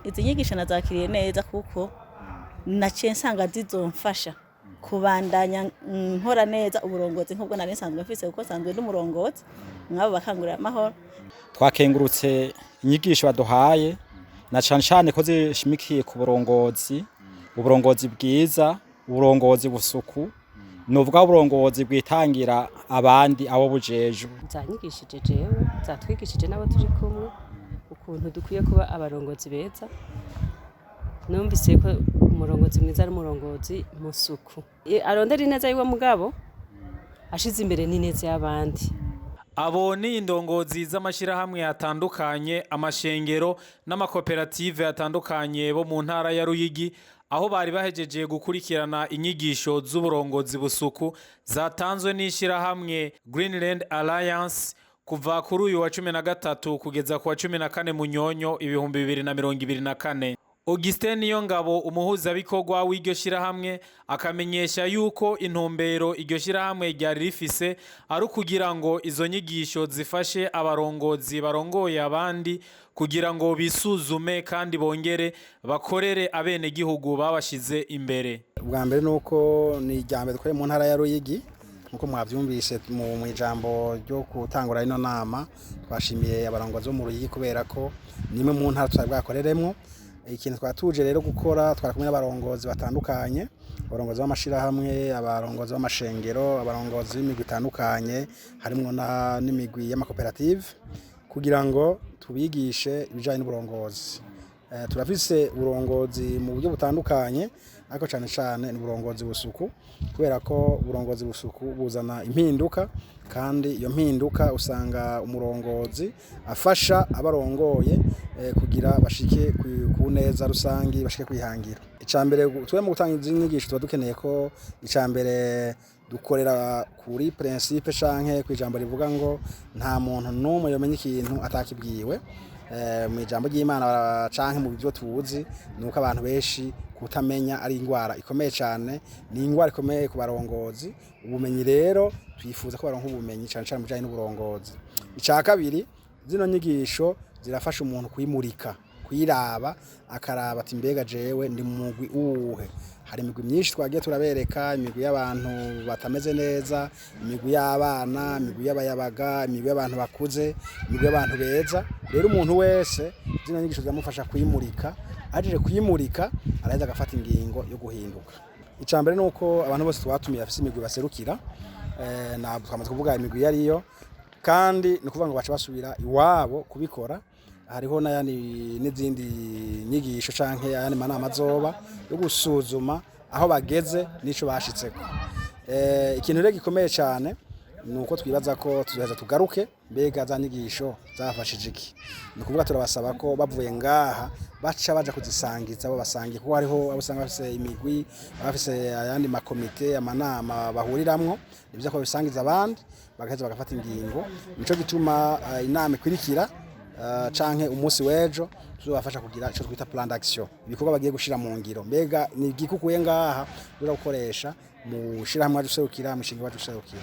Izi nyigisho nazakiriye neza kuko naciye nsanga zizomfasha kubandanya nkora neza uburongozi nk'ubwo nari nsanzwe mfise, kuko nsanzwe ndi umurongozi mw'abo bakangurira amahoro. Twakengurutse inyigisho baduhaye, na cane cane ko zishimikiye ku burongozi, uburongozi bwiza, uburongozi busuku, nuvuga uburongozi bwitangira abandi abo bujejwe. Zanyigishije jewe, zatwigishije n'abo turi kumwe ukuntu dukwiye kuba abarongozi beza. Numvise ko umurongozi mwiza ari umurongozi musuku, arondera ineza yiwe mugabo ashize imbere n'ineza y'abandi. Abo ni indongozi z'amashyirahamwe atandukanye, amashengero n'amakoperative atandukanye bo mu ntara ya Ruyigi, aho bari bahejeje gukurikirana inyigisho z'uburongozi busuku zatanzwe n'ishyirahamwe Greenland Alliance kuva kuri uyu wa 13 kugeza ku wa 14 Munyonyo 2024. Augustin Niyongabo, umuhuzabikorwa w'iryo shyirahamwe, akamenyesha yuko intumbero iryo shyirahamwe ryari rifise ari ukugira ngo izo nyigisho zifashe abarongozi barongoye abandi kugira ngo bisuzume kandi bongere bakorere abenegihugu babashize imbere. Ubwa mbere ni uko ni irya mbere dukoreye mu ntara ya Ruyigi. Nk'uko mwabyumvise mu ijambo ryo gutangura ino nama, twashimiye abarongozi bo mu Ruyigi kubera ko nimwe mu ntara tutari bwakoreremwo. Ikintu twatuje rero gukora, twari kumwe n'abarongozi batandukanye, abarongozi b'amashirahamwe, abarongozi b'amashengero, abarongozi b'imigwi itandukanye, harimwo n'imigwi y'amakoperative, kugira ngo tubigishe ibijanye n'uburongozi. Turafise uburongozi mu buryo butandukanye, ariko cane cane ni uburongozi busuku, kubera ko uburongozi busuku buzana impinduka, kandi iyo mpinduka usanga umurongozi afasha abarongoye kugira bashike ku neza rusangi, bashike kwihangira. Icambere, twe mu gutanga izi nyigisho tuba dukeneye ko icambere dukorera kuri principe canke kwijambo rivuga ngo nta muntu n'umwe yomenya ikintu atakibwiwe. Mu ijambo ry'Imana canke mu byo tuzi, nuko abantu benshi kutamenya ari ingwara ikomeye cane, ni ingwara ikomeye ku barongozi. Ubumenyi rero, twifuza ko baronka ubumenyi cane cane mu bijanye n'uburongozi. Ica kabiri, zino nyigisho zirafasha umuntu kwimurika, kwiraba, akaraba ati: "Mbega jewe ndi mu mugwi uwuhe?" Hari imigwi myinshi twagiye turabereka, imigwi y'abantu batameze neza, imigwi y'abana, imigwi y'abayabaga, imigwi y'abantu bakuze, imigwi y'abantu beza. Rero umuntu wese zino nyigisho ziramufasha kwimurika. Ahejeje kwimurika, araheza agafata ingingo yo guhinduka. Icya mbere ni uko abantu bose twatumiye bafise imigwi baserukira, ntabwo twamaze kuvuga imigwi iyo ariyo, kandi ni ukuvuga ngo baca basubira iwabo kubikora. Hariho n'ayandi n'izindi nyigisho canke ayandi manama azoba yo gusuzuma aho bageze n'ico bashitseko. Ikintu rero gikomeye cyane ni uko twibaza ko tuzoheza tugaruke: mbega za nyigisho zafashije iki? Ni ukuvuga turabasaba ko bavuye ngaha baca baja kuzisangiza abo basangiye, kuko hariho abo usanga bafise imigwi, bafise ayandi makomite, amanama bahuriramwo. Ni byiza ko babisangiza abandi, bagaheza bagafata ingingo. Nico gituma inama ikurikira canke umunsi w'ejo tuzobafasha kugira ico twita plan d'action, ibikorwa bagiye gushira mu ngiro. Mbega ni igiki ukuye ngaha uza gukoresha mu shirahamwe waje userukira, mu mushinga waje userukira?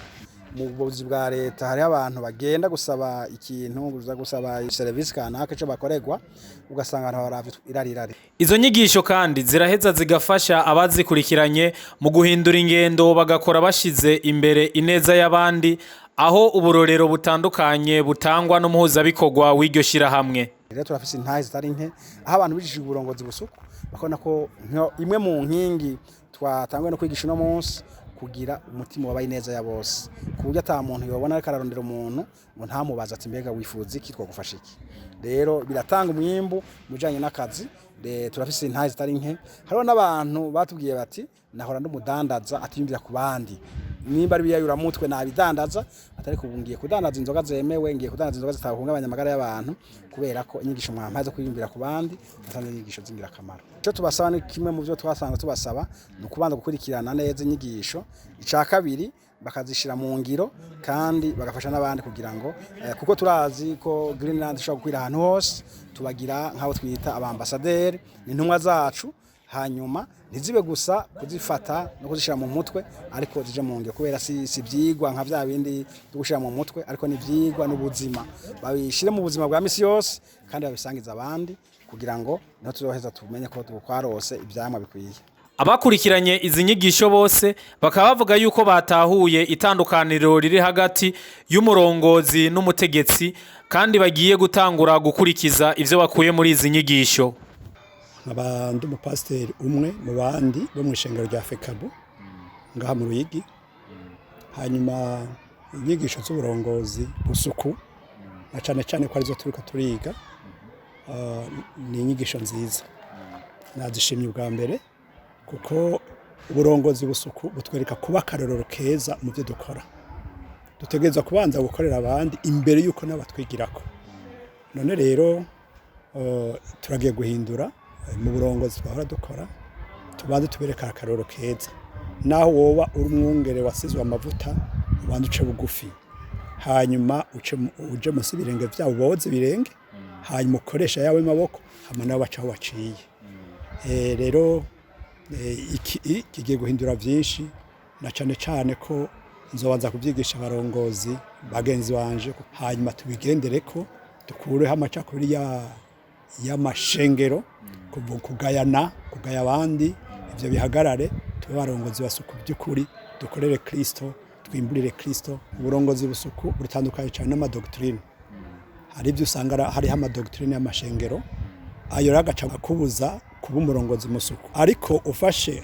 Mu buzi bwa leta hariho abantu bagenda gusaba ikintu, kuza gusaba serivisi kanaka, ico bakorerwa, ugasanga abantu baravye irari irari. Izo nyigisho kandi ziraheza zigafasha abazikurikiranye mu guhindura ingendo, bagakora bashize imbere ineza y'abandi, aho uburorero butandukanye butangwa n'umuhuzabikorwa w'iryo shirahamwe. Rero turafise intahe zitari nke aho abantu bigishijwe uburongozi busuku bakabona ko imwe mu nkingi twatanguye no kwigisha uno munsi, kugira umutima wabaye ineza ya bose, ku buryo ata muntu yobona ariko ararondera umuntu ngo ntamubaze ati: "Mbega wifuza iki? Twagufasha iki?" Rero biratanga umwimbu mu bijanye n'akazi. Turafise intahe zitari nke. Hariho n'abantu batubwiye bati: "Nahora ndumudandaza atiyumvira ku bandi, nimba ari biyayuramutwe nabidandaza, atari ubu ngiye kudandaza inzoga zemewe, ngiye kudandaza inzoga zitahungabanya amagara y'abantu, kubera ko inyigisho mwampaye zo kwiyumvira ku bandi nasanze inyigisho z'ingirakamaro." Ico tubasaba ni kimwe mu byo twasanzwe tubasaba, ni ukubanza gukurikirana neza inyigisho. Ica kabiri, bakazishira mu ngiro kandi bagafasha n'abandi, kugira ngo kuko turazi ko Greenland ishobora gukwira ahantu hose, tubagira nk'abo twita abambasaderi, ni intumwa zacu. Hanyuma ntizibe gusa kuzifata no kuzishyira mu mutwe, ariko zije mu ngiro, kubera si ivyigwa nka vya bindi byo gushyira mu mutwe, ariko ni ivyigwa n'ubuzima. Babishyire mu buzima bwa misi yose kandi babisangize abandi, kugira ngo niho tuzoheza tumenye ko twarose ivyamwa bikwiye. Abakurikiranye izi nyigisho bose bakaba bavuga yuko batahuye itandukaniro riri hagati y'umurongozi n'umutegetsi, kandi bagiye gutangura gukurikiza ivyo bakuye muri izi nyigisho. Nkaba ndi umupasiteri umwe mu bandi bo mu ishengero rya FECABU ngaha mu Ruyigi. Hanyuma inyigisho z'uburongozi busuku, na cane cane ko arizo turiko turiga, ni inyigisho nziza, nazishimye ubwa mbere, kuko uburongozi busuku butwereka kuba akarorero keza mu byo dukora. Dutegerezwa kubanza gukorera abandi imbere y'uko nabo batwigirako. None rero turagiye guhindura mu burongozi twahora dukora, tubanze tubereka akarorero keza. Naho woba uri umwungere wasizwe amavuta, ubanze uce bugufi, hanyuma uje munsi ibirenge vyabo, boze ibirenge, hanyuma ukoresha yawe maboko, hama nabo baca aho baciye. Rero iki kigiye guhindura vyinshi, na cane cane ko nzobanza kubyigisha abarongozi bagenzi banje, hanyuma tubigendereko, dukureho amacakubiri y'amashengero, kugayana, kugaya abandi, ivyo bihagarare, tube abarongozi basuku by'ukuri, dukorere Kristo, twimburire Kristo. Uburongozi busuku butandukanye cyane n'amadoctrine. Hari ibyo usanga hariho amadoctrine y'amashengero, ayo rero agaca akubuza kuba umurongozi musuku. Ariko ufashe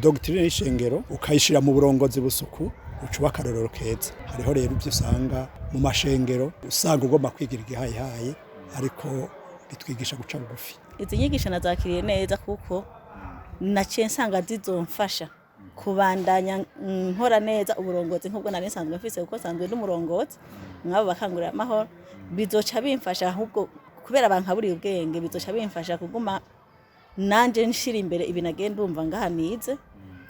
doctrine y'ishengero ukayishira mu burongozi busuku, uca uba akarorero keza. Hariho rero ibyo usanga mu mashengero, usanga ugomba kwigira igihayihayi, ariko bitwigisha guca bugufi. Izi nyigisho nazakiriye neza, kuko naciye nsanga zizomfasha kubandanya nkora neza uburongozi nk'ubwo nari nsanzwe mfise, kuko nsanzwe ndi umurongozi mw'abo bakangurira amahoro. Bizoca bimfasha ahubwo, kubera bankaburiye ubwenge, bizoca bimfasha kuguma nanje nshira imbere ibi nagenda ndumva ngaha nize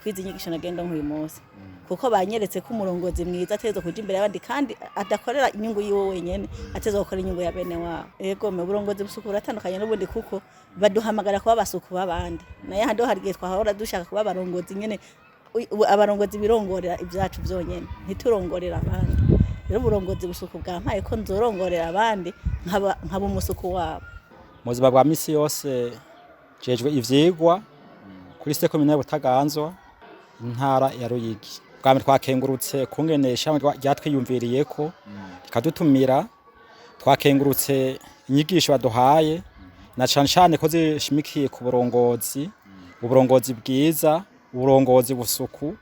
kwizi nyigisho nagenda nk'uyu munsi, kuko banyeretse ko umurongozi mwiza ategerezwa kuja imbere y'abandi, kandi adakorera inyungu yiwe wenyene, ategerezwa gukora inyungu ya bene wabo. Ego, mu burongozi busuku buratandukanye n'ubundi, kuko baduhamagara kuba abasuku b'abandi. Naye ahandi ho hari igihe twahora dushaka kuba abarongozi nyene, abarongozi birongorera ibyacu byonyene, ntiturongorera abandi. Rero uburongozi busuku bwampaye ko nzorongorera abandi, nkaba umusuku wabo. Mu buzima bwa misi yose jejwe ivyigwa kuri lycée communale Butaganzwa, intara ya Ruyigi. Bwa mbere twakengurutse kungene ishami ryatwiyumviriyeko rikadutumira. Twakengurutse inyigisho baduhaye, na cane cane ko zishimikiye ku burongozi, uburongozi bwiza, uburongozi busuku,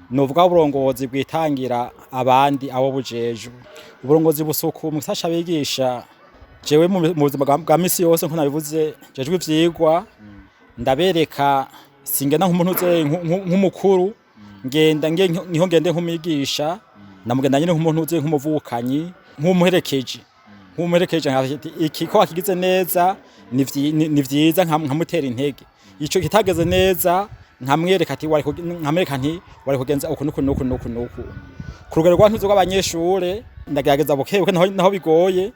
nuvuga uburongozi bwitangira abandi abo bujejwe. Uburongozi busuku mu gisata bigisha, jewe mu buzima bwa misi yose, nko nabivuze, jejwe ivyigwa, ndabereka singenda nk'umuntu uze nk'umukuru, ngenda niho ngende nk'umwigisha, namugenda nyine nk'umuntu uze nk'umuvukanyi, nk'umuherekeje, nkavuga ati, iki ko wakigize neza ni vyiza, nkamutera intege. Ico kitageze neza nkamwereka ati nkamwereka nti wari kugenza uku nuku nuku nuku nuku. Ku rugero rwa ntuzi rw'abanyeshure, ndagerageza buke buke, naho bigoye,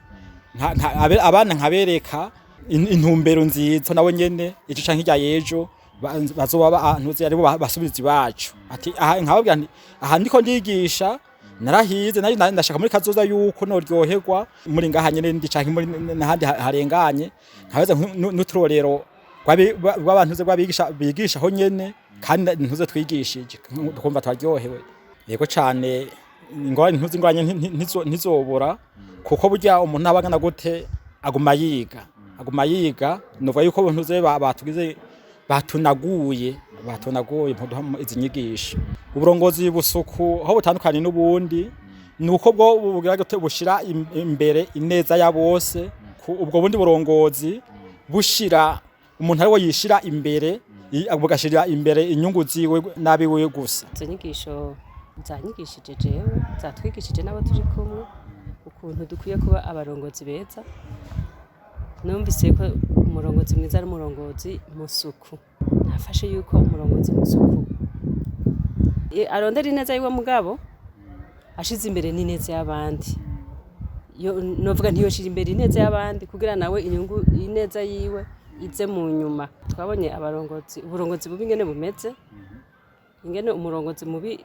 abana nkabereka intumbero nziza, nawe nyene ico canke hirya y'ejo bazoba ntuzi aribo basubizi bacu. Ati aha nkababwira nti aha ndiko ndigisha narahize, nari ndashaka muri kazoza yuko noryoherwa muri ngaha nyene ndi canke muri n'ahandi harenganye, nkabeza n'uturorero rw'abantu rw'abigisha bigisha aho nyene, kandi ntuze twigishije tukumva twaryohewe. Yego cane, ingorane ntuzi, ingorane ntizobura, kuko burya umuntu aba angana gute aguma yiga, aguma yiga. Nuvuga yuko ntuze batugize, batunaguye muduha izi nyigisho. Uburongozi busuku aho butandukanye n'ubundi ni uko bwo bugira gute, bushira imbere ineza ya bose. Ubwo bundi burongozi bushira umuntu ariwe yishira imbere, bugashira imbere inyungu ziwe n'abiwe gusa. Izo nyigisho zanyigishije jewe, zatwigishije n'abo turi kumwe ukuntu dukwiye kuba abarongozi beza. Numvise ko umurongozi mwiza ari umurongozi musuku. Nafashe yuko umurongozi musuku arondera ineza yiwe, mugabo ashize imbere n'ineza y'abandi. Novuga ntiyoshira imbere ineza y'abandi kugira nawe inyungu ineza yiwe. ize mu nyuma. Twabonye abarongozi, uburongozi bubi ingene bumeze, ingene umurongozi mubi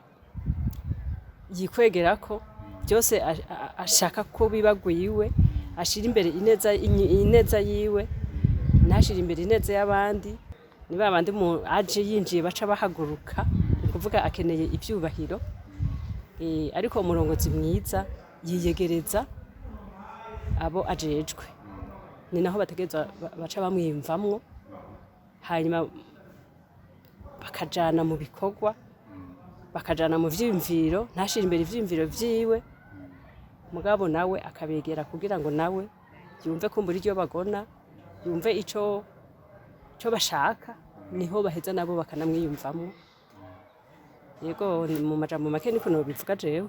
yikwegerako byose, ashaka ko biba gwiwe, ashira imbere ineza yiwe, ntashira imbere ineza y'abandi. Ni ba bandi mu aje yinjiye baca bahaguruka, ni ukuvuga akeneye ibyubahiro. Ariko umurongozi mwiza yiyegereza abo ajejwe, ni naho bategerezwa baca bamwiyumvamwo, hanyuma bakajana mu bikorwa, bakajana mu vyiyumviro, ntashire imbere ivyiyumviro vyiwe, mugabo nawe akabegera kugira ngo nawe yumve kumbura iryo bagona, yumve ico bashaka, niho baheza nabo bakanamwiyumvamwo. Yego, ni mu majambo make niko nobivuga jewe.